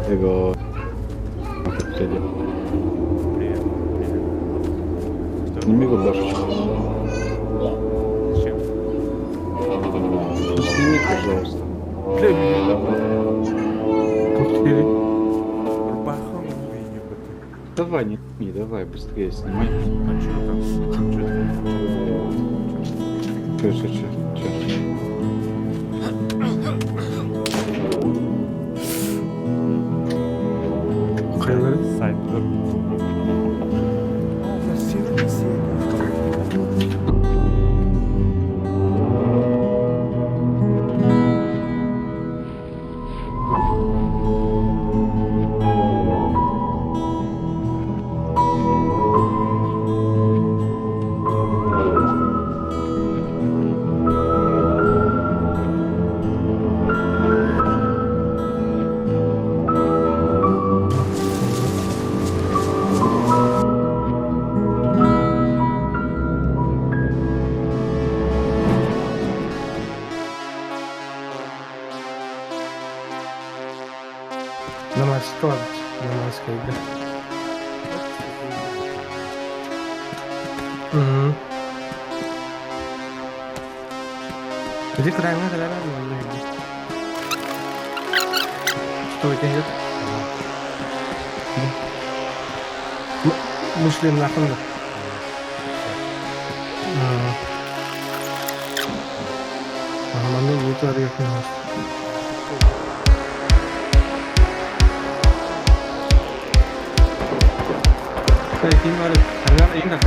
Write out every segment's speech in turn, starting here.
Эго. Привет. Привет. Что? Сними рубашечку. Зачем? Ну сними, пожалуйста. Бля, меня Повтори. Рубаха не Давай, не, не, давай, быстрее снимай. А что там? Что там? Че, че, че, че? Хайалары? Сайт. Намазка барбыт. Намазка Мм. Иди крайне кэлэр манна иди. Что это идет? Муслимнаахын да. Манна уутар Ким бар? Хайалар эҥин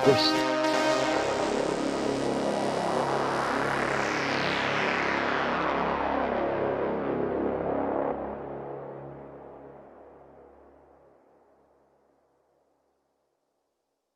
Кость.